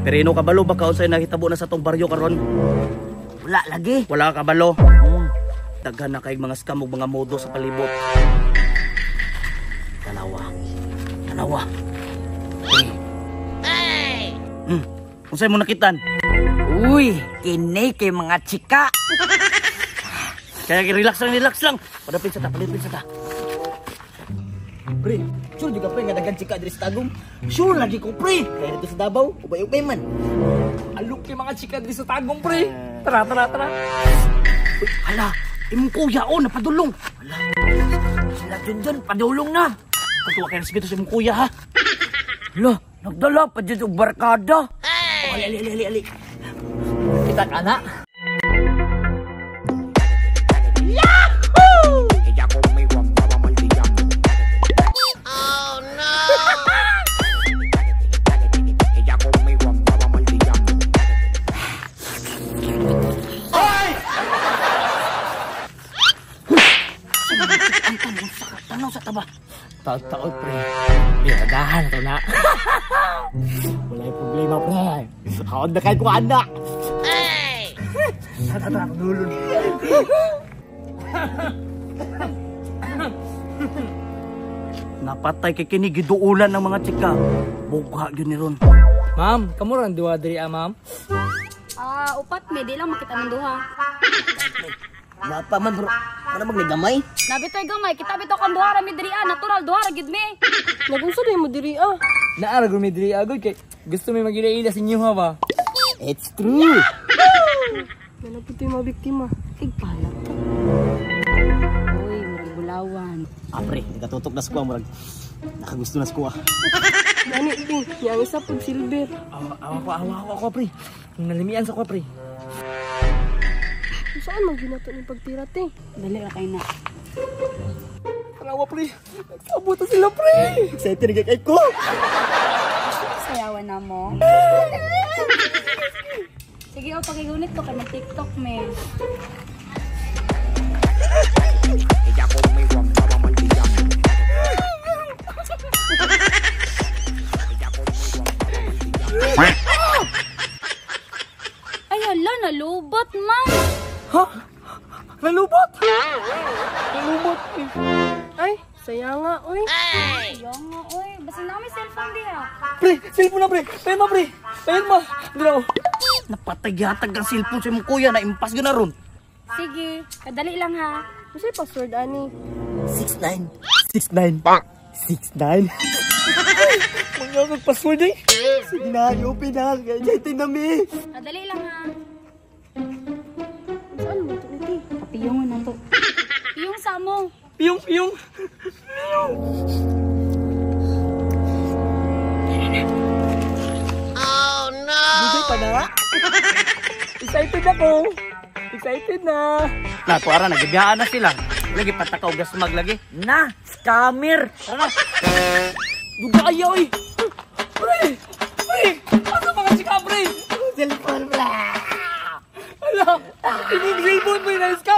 Pero ino kabalo ba ka unsay nahitabo na sa tong baryo karon? Wala lagi. Wala kabalo. Daghan na kay mga scam ug mga modo sa palibot. Tanawa. Tanawa. Hey. Unsay mo nakitan? Uy, kini kay mga chika. Kaya relax lang, relax lang. Padapit sa ta, palipit sa ta. Pre, sure juga pre nga daghan chika diri sa Tagum. Sure lagi ko pre. Kaya dito sa Davao, ubay-ubay man. Alok kay mga chika diri sa Tagum pre. Tara, tara, tara. Uy, hala, imong kuya oh napadulong. Hala. Sila Junjun padulong na. Pagtuwa kayo sige to sa imong kuya ha. Hala, nagdala pa dyan og barkada. Oh, ali, ali, ali, ali. Kita ka na. Yahoo! Ella conmigo andaba martillando. Oh no! Ella conmigo andaba martillando. Ay! Ang tanong sa tanong sa taba. Taot-taot pre. Biradahan to na. Wala yung problema pre. Haon na kayo kung anak. Hey! Tara, tara, dulon. Napatay kay kini giduulan ng mga chika. Bugha gyud ni ron. Ma'am, kamo ra ang duha diri ah, ma'am? Ah, upat me, di lang makita ng duha. Napa man bro. Wala mag gamay. Nabitoy gamay, kita bitaw kang duha ra mi diri ah, natural duha ra gyud mi. Nagunsa day mo diri ah. Naara gud mi diri ah, gud kay gusto mi magila-ila sa inyo ha ba. It's true. Nanapit yung mga biktima. Tigpala to. Uy, murag bulawan. Ah pre, nagatutok na sa kuha murag. Nakagusto na sa kuha. Gani ting, yang isa pag silver. Awa, awa ko, awa ko ako pre. Nalimian sa ko pre. Saan man ginato ni pagtira te? Dali ra kay na. Tanawa pre. Nagsabot na sila pre. Excited na kay ko. Sayawan na mo. Sige, oh, pakigunit ko kay mag-TikTok me. Ella conmigo andaba martillando. Ella conmigo andaba martillando. Ay, hala, nalubat man. Ha? Nalubot? Nalubot eh. Ay, saya nga oy. Ayaw nga, oy. Basta na may cellphone diha. Pre, cellphone na pre. Payan mo pre. Payan mo. Dito ako. Napatay yatag ang cellphone sa imong kuya na impas gyud na ron. Sige, kadali lang ha. Unsay password ani? 69 69 69. Mga nag-password eh. Sige na, i-open na. Excited na mi. Kadali lang ha. Saan mo to ni te? Piyong na to. Piyong sa mo. Piyong, piyong. Oh no! Dugay pa na. Excited ako. Excited na. Na tuara nagibiyaan na sila. Lagi patakaw gasmag lagi. Na, scammer. Tara na. Dugay oy. Pre! Pre! Asa mga chika pre? Cellphone pre. Ala! Imong cellphone pre na scam.